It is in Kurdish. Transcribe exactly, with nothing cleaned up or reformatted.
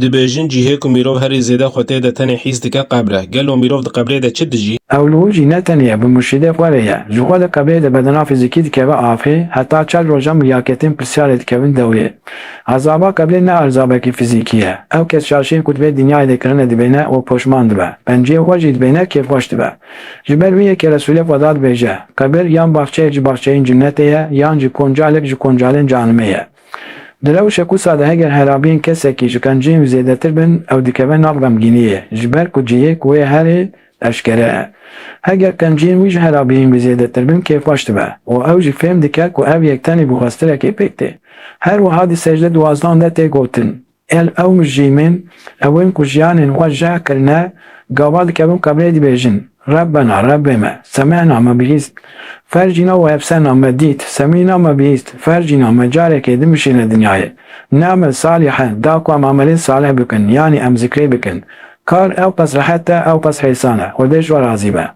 Dibêjin cihê ku mirov herî zêde xwe tê de tenê hîs dike qebr e. Gelo mirov di qebrê de çi dijî? Ew li wir jî ne tenê ye, bi murşîdê xwe re ye. Ji xwe li qebrê de bedena fîzîkî dikeve afê, heta çar roja miryaketên pirsyarê dikevin dewrê. Ezaba qebrê ne ezabekî fîzîkî ye. Ew kes şaşiyên ku di vê dinyayê de kirine dibêne û poşman dibe. Penciyê xwe jî dibêne kêfxweş dibe. Ji ber wî yekê Resûlê Xweda dibêje, Qebir yan baxçeyek ji baxçeyên cinnetê ye, yan jî koncalek ji koncalên cehenimê ye. Di rewşek wisa de heger herabiyên kesekî ji qenciyên wî zêdetir bin, ew dikeve nav xemgîniyê, ji ber ku cihê ku wê herê eşkere ye. Heger qenciyên wî ji herabiyên wî zêdetir bin, kêfxweş dibe û ew jî fêm dike ku ev yek tenê bi xwestirekê pêk tê. Her wiha di secde duwazdan de tê gotin, El ew mijrîmên, ewên ku jiyanên xwe jeh kirine, gava dikevin qebrê dibêjin, Rebbena, Rebbê me, semihna, me bihîst, fercîna û ebserna, me dît, semîna, me bihîst, fercîna, me carekê din bişîne dinyayê. Ne'mel salihen, da ku em amelên salih bikin, yanî em zikrê bikin. Kar ew qas rehet e, ew qas hêsan e, Xwedê ji we razî be.